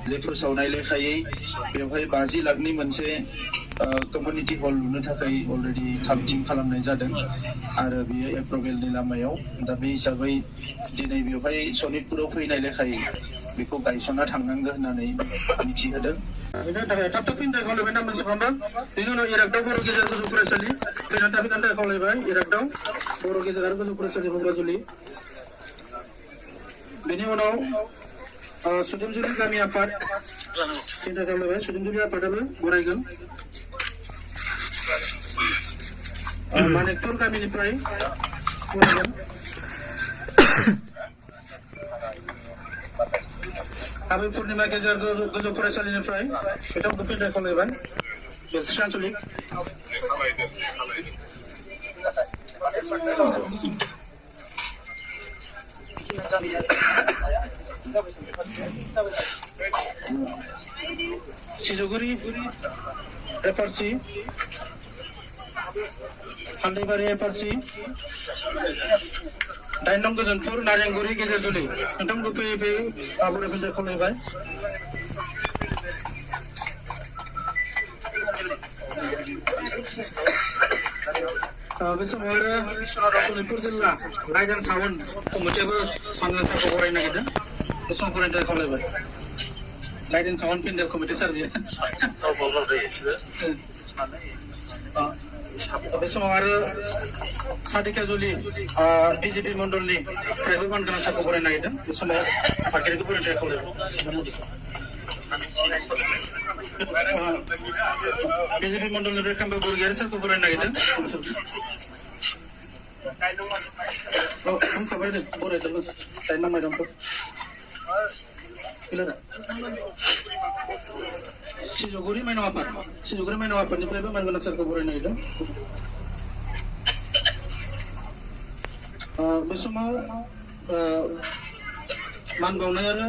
जे फोसावनाय लेखायै बेवहाय 50 लाखनि मोनसे कमिउनिटि हल लुनो थाखाय अलरेडि थाम-थिम खालामनाय जादों आरो बेयो एप्रुभेलनि लामायाव दा बे हिसाबै दिनै बेवहाय सनितपुराव फैनाय लेखायै बेखौ गायसनना थांनांगौ होननानै मिथिहोदों। बेनि थाखाय थाब फिननाय खावलायबाय नाम मोनसेखौबो बेनि उनाव इरागदाव बर' गेजेर गोजौ फरायसालि फैनानै थाफैनायनि थाखाय खावलायबाय इरागदाव बर' गेजेर आरो गोजौ फरायसालि बग्राजुलि। बेनि उनाव सुदेमजुलि गामि आफाद सिन्था खालामबाय सुदेमजुलि आफादाबो बरायगोन। मानिकपुर गामिनिफ्राय बरायगोन। आबै पुर्णिमा गेजेर गोजौ फरायसालिनिफ्राय बिथांखौ फिननाय खावलायबाय बेलस्रि आन्सलिक। सिजुगुरि एफआरसि हान्दैबारि एफआरसि 8 नं गोजोनपुर नारेंगुरि गेजेरजुलि नोंथांमोनखौ फैयै फैयै बराय फिननाय खावलायबाय। बे समाव आरो सनितपुर जिल्ला गाइडेन्स सावन कमिटियाबो सांग्रां सारखौ बरायनो नागिरदों बे समाव बरायनो थाखाय खावलायबाय। गाइडेन्स सावन पेन्डेल कमिटि सार बियो बे समाव आरो सादिकाजुलि बिजेपि मण्डलनि फ्रायबो मानगोनां सारखौ बरायनो नागिरदों बे समाव आफादगिरिखौ बरायनो थाखाय खावलायबाय। बिजेपि मण्डलनिफ्राय खाम्बा बरगयारि सारखौ बरायनो नागिरदों। बुंखाबाय दे बरायदों दाइन नं माइरंखौ सिजुगुरि माइनाव आफादनिफ्रायबो मानगोनां सारखौ बरायनो नागिरदों। बे समाव मान बावनाय आरो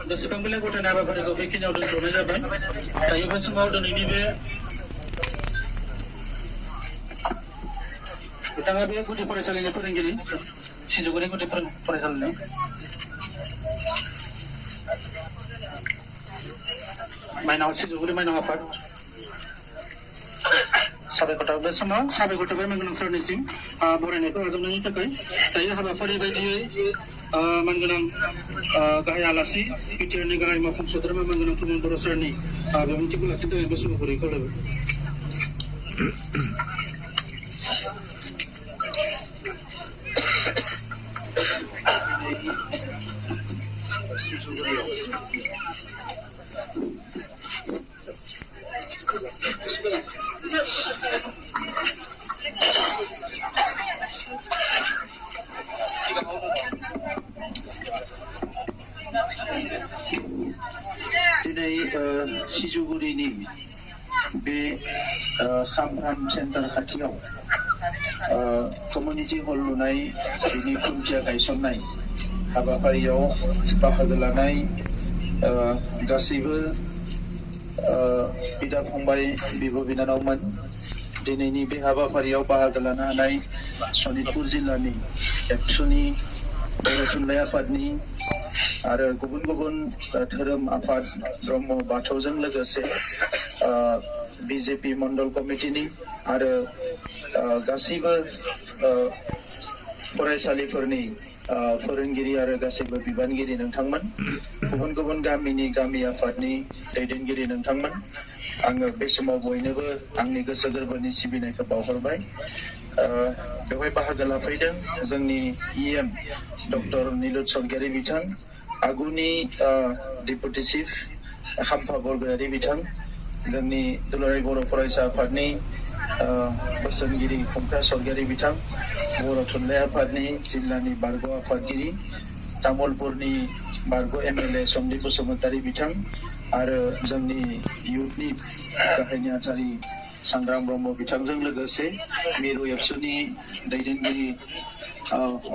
गोसोखां बिलाइ गथायनाय हाबाफारिखौ बेखिनियाव दोनथ'नाय जाबाय। दायो बे समाव दिनैनि बे बिथाङा बे गुदि फरायसालिनि फोरोंगिरि सिजुगुरि गुदि फरायसालिनि सिजुगुरि माइनाव आफाद साबायखर बे समाव साबायखर थाबाय मानगोनां सारनिसिम बरायनायखौ आजावनायनि थाखाय। दायो हाबाफारि बायदियै मानगोनां गाहाय आलासि बिटिआरनि गाहाय मावफुं सोद्रोमा मानगोनां प्रमद बर' सारनि बिबुंथिखौ लाखिनो थाखाय बे समाव गुरै खावलायबाय। दिनै सिजुगुरिनि बे खामफ्राम सेन्टार खाथियाव कमिउनिटि हल लुनाय बिनि खुन्थिया गायसननाय हाबाफारियाव बाहागो लानाय गासैबो बिदा फंबाय बिब' बिनानावमोन दिनैनि बे हाबाफारियाव बाहागो लानो हानाय सनितपुर जिल्लानि एबसुनि बर' थुनलाइ आफादनि आरो गुबुन गुबुन धोरोम आफाद ब्रह्म बाथौजों लोगोसे बिजेपि मण्डल कमिटिनि आरो गासैबो फरायसालिफोरनि फोरोंगिरि आरो गासैबो बिबानगिरि नोंथांमोन गुबुन गुबुन गामिनि गामि आफादनि दैदेनगिरि नोंथांमोन आङो बे समाव बयनोबो आंनि गोसो गोरबोनि सिबिनायखौ बावहरबाय। बेवहाय बाहागो लाफैदों जोंनि इएम डक्टर निलुत सरगियारि बिथां आगुनि डेपुटि चिफ खाम्फा बरगयारि बिथां जोंनि दुलाराय बर' फरायसा आफादनि बोसोनगिरि खंखा सरगियारि बिथां बर' थुनलाइ आफादनि जिल्लानि बारग' आफादगिरि तामुलपुरनि बारग' एमएलए सन्दीप बसुमतारी बिथां आरो जोंनि इउथनि गाहाय नेहाथारि सांग्रां ब्रह्म बिथांजों लोगोसे मिरु एबसुनि दैदेनगिरि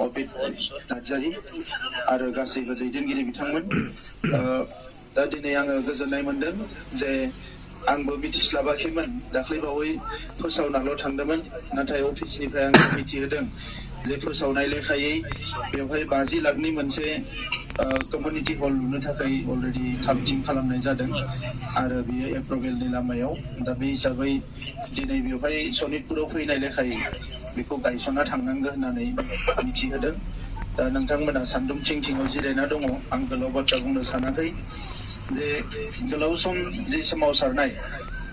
अबित नार्जारि आरो गासैबो दैदेनगिरि बिथांमोन दा दिनै आङो गोजोननाय मोनदों जे आंबो मिथिस्लाबाखैमोन दाख्लैबावै फोसावनाल' थांदोंमोन नाथाय अफिसनिफ्राय आं मिथिहोदों जे फोसावनाय लेखायै बेवहाय 50 लाखनि मोनसे कमिउनिटि हल लुनो थाखाय अलरेडि थाम-थिम खालामनाय जादों आरो बेयो एप्रुभेलनि लामायाव दा बे हिसाबै दिनै बेवहाय सनितपुराव फैनाय लेखायै बेखौ गायसनना थांनांगौ होननानै मिथिहोदों। दा नोंथांमोना सान्दुं थिं-थिङाव जिरायना दङ आं गोलाव बाथ्रा बुंनो सानाखै जे गोलाव सम जि सोमावसारनाय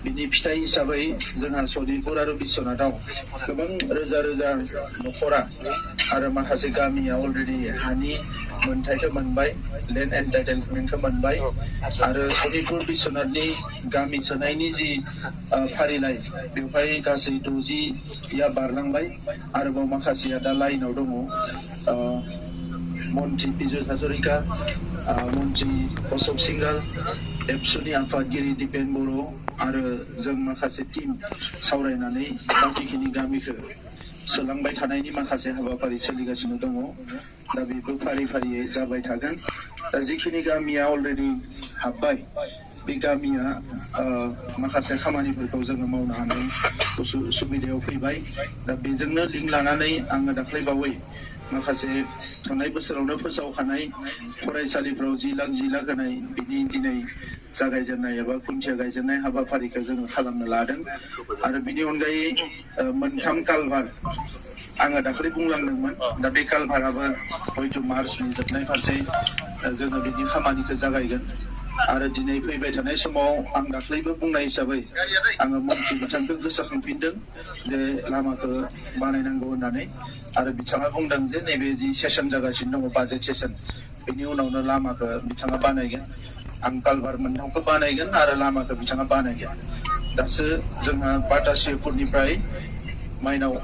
बिनि फिथाइ हिसाबै जोंहा सनितपुर आरो बिश्वनाथाव गोबां रोजा रोजा नखरा आरो माखासे गामिया अलरेडि हानि मोनथायखौ मोनबाय, लेन्ड एन्टाइटेलमेन्टखौ मोनबाय आरो सनितपुर बिश्वनाथनि गामि सोनायनि जि फारिलाइ बेवहाय गासै 60या बारलांबाय आरोबाव माखासेया दा लाइनाव दङ। मन्त्रि पिजुस हाजरिका, मन्त्रि अशोक सिंगाल, एबसुनि आफादगिरि दिपेन बर' आरो जों माखासे टिम सावरायनानै बाखिखिनि गामिखौ सोलांबाय थानायनि माखासे हाबाफारि सोलिगासिनो दङ। दा बेबो फारि फारियै जाबाय थागोन। दा जिखिनि गामिया अलरेडि हाबबाय बे गामिया माखासे खामानिफोरखौ जोङो मावनो हानाय सुबिदायाव फैबाय। दा बेजोंनो लिंक लानानै आङो दाख्लैबावै माखासे थांनाय बोसोरावनो फोसावखानाय फरायसालिफ्राव 10 लाख होनाय बिनि दिनै जागायजेननाय एबा खुन्थिया गायजेननाय हाबाफारिखौ जोङो खालामनो लादों आरो बिनि अनगायै 3 कालभार आङो दाख्लै बुंलांदोंमोन। दा बे कालभाराबो हयथ' मार्चनि जोबनाय फारसे जोङो बिनि खामानिखौ जागायगोन आरो दिनै फैबाय थानाय समाव आं दाख्लैबो बुंनाय हिसाबै आङो मन्त्रि बिथांखौ गोसोखांफिनदों जे लामाखौ बानायनांगौ होननानै आरो बिथाङा बुंदों जे नैबे जि सेसन जागासिनो दङ बाजेट सेसन बेनि उनावनो लामाखौ बिथाङा बानायगोन। आं कालभार 3खौ बानायगोन आरो लामाखौ बिथाङा बानायगोन। दासो जोंहा बाटासिपुरनिफ्राय माइनाव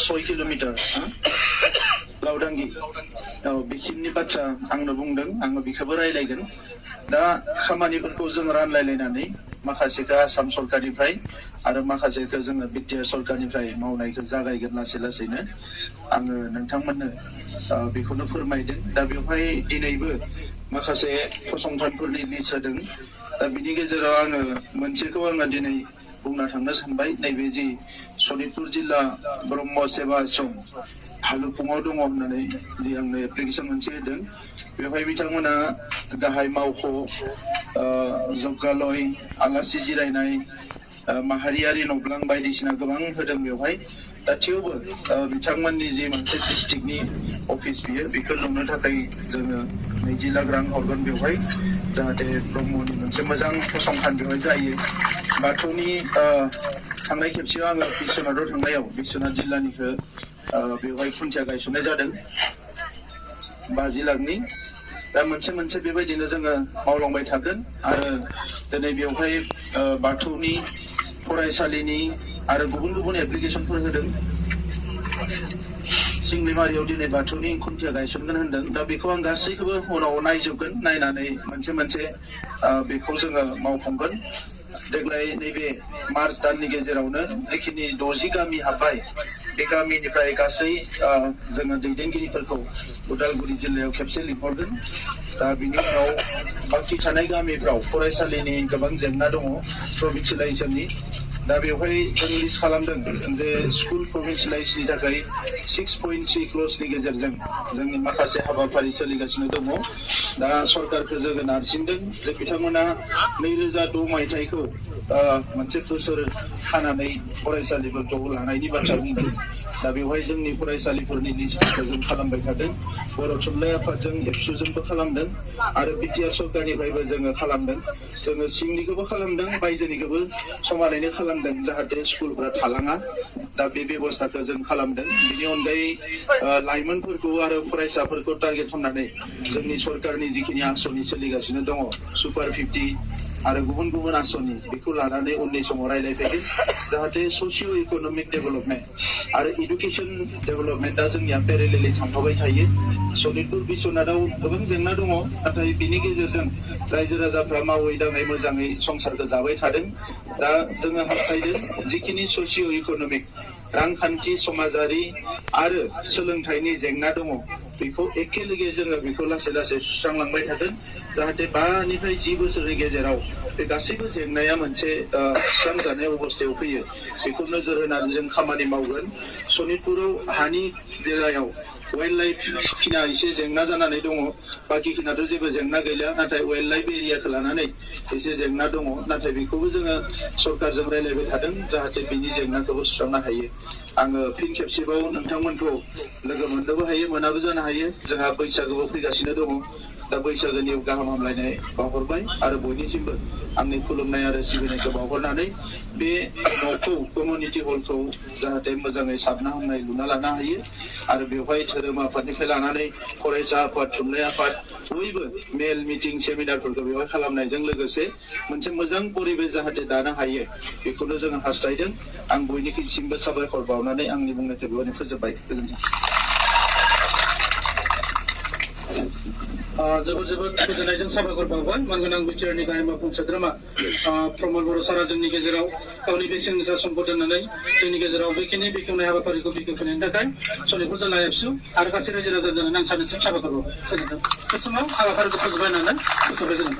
6 किल'मिटार गावदांगि बिसिमनि बाथ्रा आंनो बुंदों, आङो बेखौबो रायलायगोन। दा खामानिफोरखौ जों रानलायलायनानै माखासेखौ आसाम सरकारनिफ्राय आरो माखासेखौ जोङो बिटिआर सरकारनिफ्राय मावनायखौ जागायगोन लासै लासैनो आङो नोंथांमोननो बेखौनो फोरमायदों। दा बेवहाय दिनैबो माखासे फसंथानफोरनि लिस्ट होदों। दा बिनि गेजेराव आङो मोनसेखौ आङो दिनै बुंनो थांनो सानबाय। नैबे जि सनितपुर जिल्ला ब्रह्म सेवा आश्रम हालुफुङाव दङ होननानै जि आंनो एप्लिकेसन मोनसे होदों बेवहाय बिथांमोना गाहाय मावख', जग्गालय, आलासि जिरायनाय, माहारियारि नब्लां बायदिसिना गोबां होदों बेवहाय। दा थेवबो बिथांमोननि जि मोनसे डिस्ट्रिक्टनि अफिस बियो बेखौ लुनो थाखाय जोङो 20 लाख रां हरगोन बेवहाय जाहाथे ब्रह्मनि मोनसे मोजां फसंथान बेवहाय जायो। बाथौनि थांनाय खेबसेयाव आङो बिश्वनाथाव थांनायाव बिश्वनाथ जिल्लानिखौ बेवहाय खुन्थिया गायसननाय जादों 50 लाखनि। दा मोनसे मोनसे बेबायदिनो जोङो मावलांबाय थागोन आरो दिनै बेवहाय बाथौनि फरायसालिनि आरो गुबुन गुबुन एप्लिकेसनफोर होदों। सिंलिमारियाव दिनै बाथौनि खुन्थिया गायसनगोन होनदों। दा बेखौ आं गासैखौबो उनाव नायजोबगोन, नायनानै मोनसे मोनसे बेखौ जोङो मावफुंगोन। देग्लाय नैबे मार्च दाननि गेजेरावनो जिखिनि 60 गामि हाबबाय बे गामिनिफ्राय गासै जोङो दैदेनगिरिफोरखौ उदालगुरि जिल्लायाव खेबसे लिंहरगोन। दा बिनि उनाव बाखि थानाय गामिफ्राव फरायसालिनि गोबां जेंना दङ प्रभिन्सियेलाइजेसननि। दा बेवहाय जों लिस्ट खालामदों जे स्कुल प्रभिन्सियेलाइजनि थाखाय 6.3 क्ल'जनि गेजेरजों जोंनि माखासे हाबाफारि सोलिगासिनो दङ। दा सरकारखौ जोङो नारसिनदों जे बिथांमोना 2006 मायथाइखौ मोनसे बोसोर खानानै फरायसालिफोरखौ लानायनि बाथ्रा बुंदों। दा बेवहाय जोंनि फरायसालिफोरनि लिस्टफोरखौ जों खालामबाय थादों। बर' थुनलाइ आफादजों एबसुजोंबो खालामदों आरो बिटिआर सरकारनिफ्रायबो जोङो खालामदों। जोङो सिंनिखौबो खालामदों, बायजोनिखौबो समानैनो खालामदों जाहाथे स्कुलफोरा थालाङा। दा बे बेब'स्थाखौ जों खालामदों। बिनि अनगायै लाइमोनफोरखौ आरो फरायसाफोरखौ टारगेट खालामनानै जोंनि सरकारनि जिखिनि आसनि सोलिगासिनो दङ सुपार 50 आरो गुबुन गुबुन आसनि बेखौ लानानै उननि समाव रायलायफैगोन जाहाथे ससिय' इक'नमिक डेभेलपमेन्ट आरो इडुकेसन डेभेलपमेन्टआ जोंनिया पेरेलेलि थांफाबाय थायो। सनितपुर बिश्वनाथाव गोबां जेंना दङ, नाथाय बिनि गेजेरजों रायजो राजाफ्रा मावै दाङै मोजाङै संसारखौ जाबाय थादों। दा जोङो हास्थायदों जिखिनि ससिय' इक'नमिक रांखान्थि समाजारि आरो सोलोंथाइनि जेंना दङ बेखौ एखेलगे जोङो बेखौ लासै लासै सुस्रांलांबाय थागोन जाहाथे 5 निफ्राय 10 बोसोरनि गेजेराव बे गासैबो जेंनाया मोनसे सुस्रांजानाय अबस्थायाव फैयो बेखौ नोजोर होनानै जों खामानि मावगोन सनितपुराव हानि बेलायाव वाइल्ड लाइफ खिना एसे जेंना जानानै दङ बाखि खिनाथ' जेबो जेंना गैला नाथाय वाइल्ड लाइफ एरियाखौ लानानै एसे जेंना दङ नाथाय बेखौबो जोङो सरकारजों रायलायबाय थादों जाहाथे बिनि जेंनाखौबो सुस्रांनो हायो आङो फिन खेबसेबाव नोंथांमोनखौ लोगो मोननोबो हायो मोनाबो जानो हायो जोंहा बैसागोबो फैगासिनो दङ दा बैसागोनि गाहाम हामलायनाय बावहरबाय आरो बयनिसिमबो आंनि खुलुमनाय आरो सिबिनायखौ बावहरनानै बे न'खौ कमिउनिटि हलखौ जाहाथे मोजाङै साबना हामनाय लुना लानो हायो आरो बेवहाय धोरोम आफादनिफ्राय लानानै फरायसा आफाद थुनलाइ आफाद बयबो मेल मिटिं सेमिनारफोरखौ बेवहाय खालामनायजों लोगोसे मोनसे मोजां परिबेस जाहाथे दानो हायो बेखौनो जोङो हास्थायदों आं बयनिसिमबो साबायखर बावनानै आंनि बुंनायखौ बेवहायनो फोजोबबाय गोजोन्थों जोबोद जोबोद गोजोननायजों साबायखर बावबाय मानगोनां बिटिआरनि गाहाय मावफुं सोद्रोमा प्रमद बर' सारा जोंनि गेजेराव गावनि बेसेन गोसा समखौ दोननानै जोंनि गेजेराव बेखिनि बेखेवनाय हाबाफारिखौ बेखेवनायनि थाखाय सनितपुर जिल्ला एबसु आरो गासै रायजो राजानो आं सानैसिम साबायखर बावबाय गोजोन्थों बे समाव हाबाफारिखौ फोजोबबाय होननानै फोजोबबाय गोजोन्थों